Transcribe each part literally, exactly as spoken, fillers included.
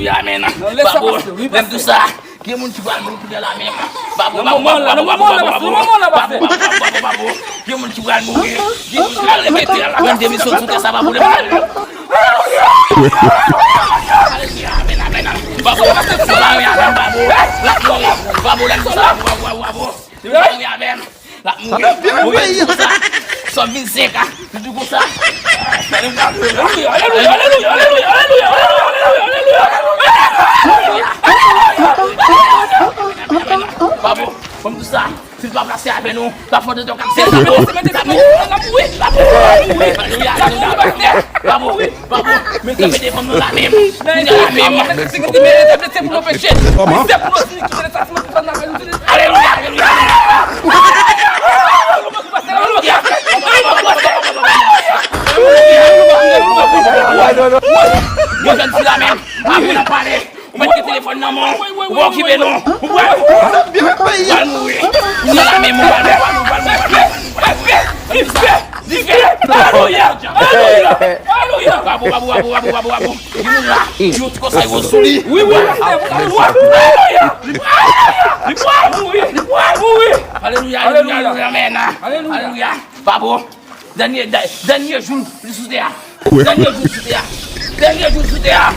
Alelouya, amèn. Babo, lè m di w sa, gen moun ki pral mouri kounye a la menm. Babo, babo, babo, babo, babo, babo, babo, babo, babo, babo. Gen moun ki pral mouri. Gen moun ki pral rete la. Pran de misyon sou tè sa, babo, lè m pral. Alelouya, amèn, amèn, amèn. Babo, se pa yon avèm, babo. L ap mouri. Babo, lè m di w sa, babo, babo, babo. Li mouri avè m. L ap mouri. Mouri konsa. Sòm vennsenk a. Li di konsa. Alelouya, alelouya, alelouya. Babo, ban m di w sa. Si l pa plase avè nou, l ap fè de tò kat sèl. L ap mouri. L ap mouri. L ap mouri. Alelouya, alelouya. Babo, babo, men kanpe devan nou la menm. Kounye a la menm. Kòman? Alelouya, alelouya. Yo jwenn fi la menm. Apre n ap pale. Ou mèt gen telefòn nan men w. Ou pa okipe nou. Ou pral mouri. Ou nan la menm ou pral mouri. Ou pral mouri. Ou pral mouri. Dife. Dife. Alelouya. Alelouya. Alelouya. Babo, babo, babo, babo, babo, babo. Gen moun la, yo ti konsèy yo sou li. Wi, wi, pastè, wi, wi. Alelouya. Li pral, li pral mouri, li pral mouri. Alelouya, alelouya, alelouya, amèn. Alelouya. Babo, dènye, dè-, dènye jou li sou tè a. Dènye jou li sou tè a. Dènye jou li sou tè a.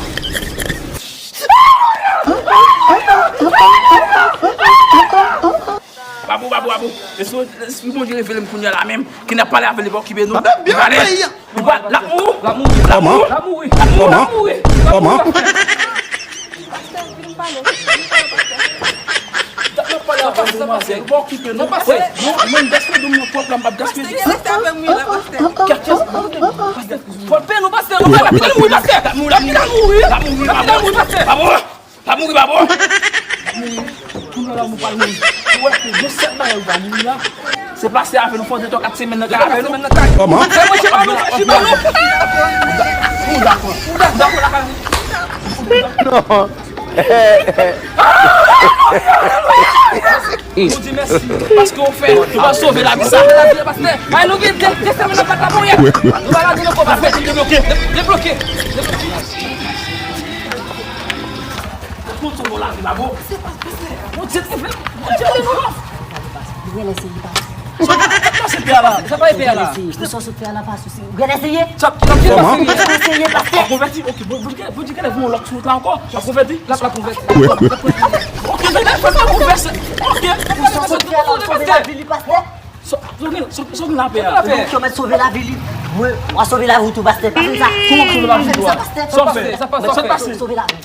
Babou, babou, babou. Lespri, Lespri Bondye revele m kounye a la menm. Ki n ap pale avè li, pa okipe nou. Li pale. Li pa, l ap mouri. L ap mouri. L ap mouri. Kòman? L ap mouri. Kòman? L ap mouri. Pastè, vin pale. Vin pale, pastè. N ap pale avè demoiselle. Pa okipe nou. Non, pastè. Mwen, mwen, m gaspiye doum nan twòp la, m p ap gaspiye. Pastè, rete avè m, wi, la, pastè. Fò l peye nou, pastè. L ap kite l mouri, pastè. L ap kite l mouri. L ap kite l mouri, pastè. Babou. L ap mouri, babou. L ap mouri. Kounye a la, nou pral mouri. Ou wè ke gen sèt bagay ou va mouri la. Se pase avè nou, fò de twa kat semèn nan kay avè nou. Kòman? Fè manje pa nou, fè chi pa nou. Ou dakò. Ou dakò la kay. Non. Nou di mèsi paske ou fè, ou sove lavi sa. Ay, nou gen de, de semèn nan pa t la pou yè. Nou pa la di nou konpa fè, debloke, debloke. Konn sou bon lavi, babou. Bondye te vle, Bondye te vle nou. Ou genlè seye pase. Sa pa epè a la, sa pa epè a la. Ou sot fè a la pa sou seye. Ou genlè seye. Sa, sa, sa, seye, pastè. Ou konvèti, ok, bon, Bondye, Bondye genlè voye yon lòk sou wout la ankò. Ou konvèti, l ap, l ap konvèti. Ok, genlè, fò nou konvèse. Ok. Ou sot fè a la, ou sove lavi li, pastè. Sa, sa, sa, sa, sa, lapè a. Ou mèt sove lavi li. Mwen, w a sove lavi w tou, pastè. Pa fè sa. Kòman sove lavi w a? Sa, pastè. Sa, pastè. Sa, pastè. Sove lavi.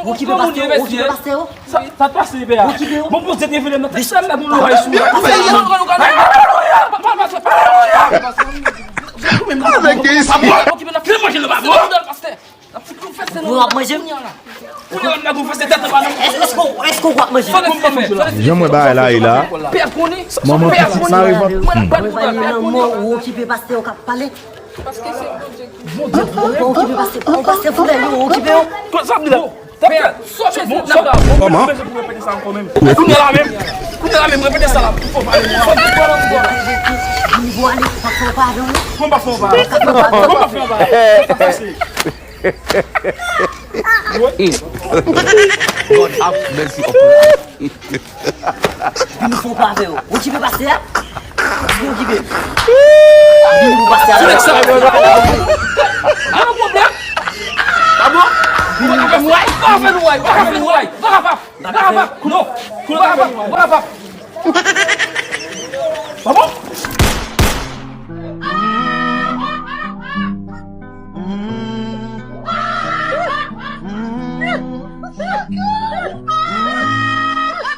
Ou okipe pastè yo, ou okipe pastè yo. Sa, sa t pase, pè a. Ou okipe yo. Bon, Bondye te vle nan tèt sa, la, nou lwa sou. Ou menm la, ou okipe nan fè manje nan pastè. Ou ap manje? Kounye a, n a konfese tèt anba nan. Èske, èske, èske w ap manje? Jan mwen bagay la ye la. Pè a konnen. Manman pitit mare vant. Mwen pa li nan mò, ou okipe pastè yo k ap pale. Ou pa okipe pastè, ou pastè foulay yo, ou okipe yo. Sa ap di la. Kòman? Kounye a la menm. Kounye a la menm, repete sa la. Fò pale mwen. Vini pou ale, pa fè w pa avè w. Kòman pa fè w pa? Kòman pa fè w pa? Sa pase. God have mercy upon us. Vini fè w pa avè w. Okipe pastè a. Vini okipe. Vini pou pastè a. Ti nèg sa. Pa gen pwoblèm. Pa bon? Vini pou pastè a. Pa ka fè nou wè. Pa ka fè nou wè. Pa ka fè nou wè. Pa ka fè. Non. Pa ka fè. Pa ka fè. Pa bon?